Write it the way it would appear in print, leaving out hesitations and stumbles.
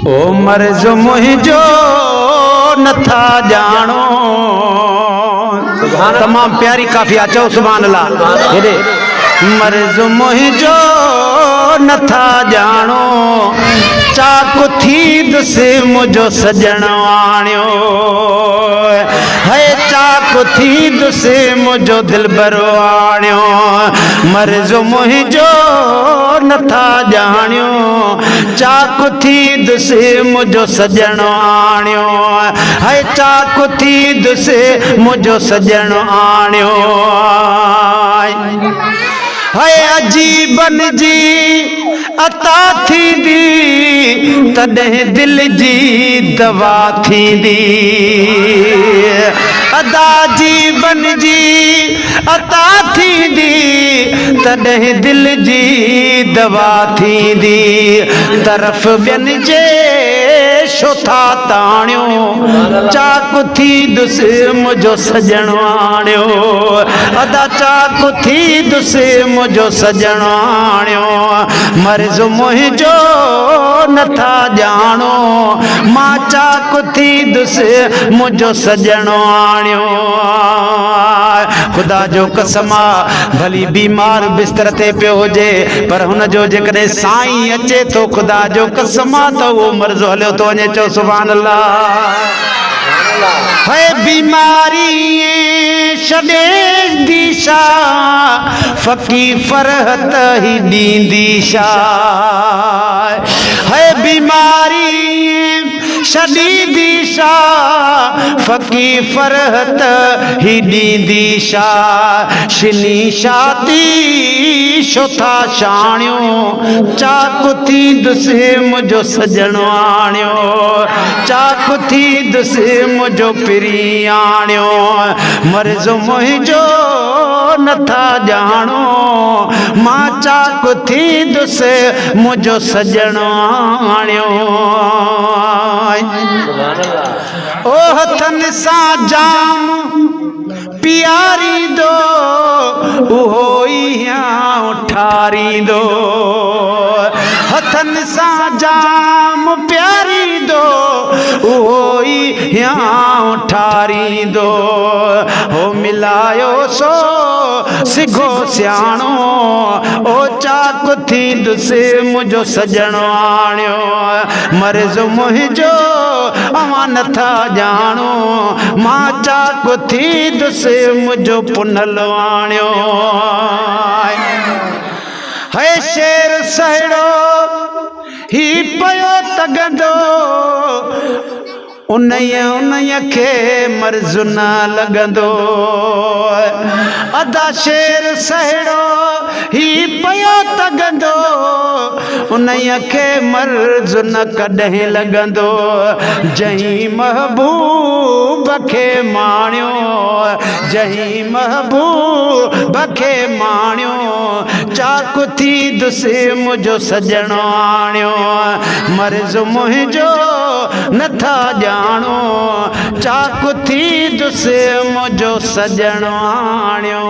او مرض منهنجو نٿا ڄاڻو. تمام پياري ڪافي آ چئو سبحان الله. هيڏي مرض منهنجو نٿا ڄاڻو چاڪ ٿيندس منهنجو سڄڻ آڻيو هي چاڪ ٿيندس منهنجو دلبر آڻيو مرض منهنجو نٿا ڄاڻيو چاڪ ٿيندس منهنجو سڄڻ آڻيو هي چاڪ ٿيندس منهنجو سڄڻ آڻيو هي عجيبن جي عطا ٿيندي تڏهن دل جي دوا ٿيندي ادا عجيبن جي عطا ٿيندي تڏهن دل جي دوا ٿيندي طرف ٻين جي ڇو ٿا تاڻيو چاڪ ٿيندس منهنجو سڄڻ آڻيو ادا چاڪ ٿيندس منهنجو سڄڻ آڻيو مرض منهنجو نٿا ڄاڻو مان چاڪ ٿيندس منهنجو سڄڻ آڻيو خدا جو قسم آ ڀلي بيمار بستر تي پيو هجي پر هن جو جيڪڏهن سائين اچي ٿو خدا جو قسم آ ته اهو مرض هليو ٿو وڃي چئو سبحان الله. هي بيماري ڇڏي the شا فقي فرحت هي ڏيندي شا هي بيماري ڇڏيندي شا فقي فرحت هي ڏيندي شا شني شاتي شو ٿا شاڻيو چاڪ ٿيندس منهنجو سڄڻ آڻيو چاڪ ٿيندس منهنجو پرين آڻيو مرض منهنجو نٿا ڄاڻو مان چاڪ ٿيندس منهنجو سڄڻ آڻيو. او هٿن سان جام پياريندو اهو ئي هيانء ٺاريندو. هٿن سان جام پياريندو اهو ئي هيانء ٺاريندو. هو ملايو سو سگهو سياڻو او چاڪ ٿيندس منهنجو سڄڻ آڻيو. مرض منهنجو اوهان نٿا ڄاڻو مان چاڪ ٿيندس منهنجو پنهل آڻيو. هي شير سهڙو هي پيو تڳندو انهيء انهيء کي مرض نه لڳندو. ادا شير سهڙو هي پيو تڳندو انهيء کي مرض نه ڪڏهن لڳندو. جنهين محبوب کي ماڻيو جنهين محبوب کي ماڻيو چاڪ ٿيندس منهنجو سڄڻ آڻيو. مرض منهنجو نٿا ڄاڻو چاڪ ٿيندس منهنجو سڄڻ آڻيو.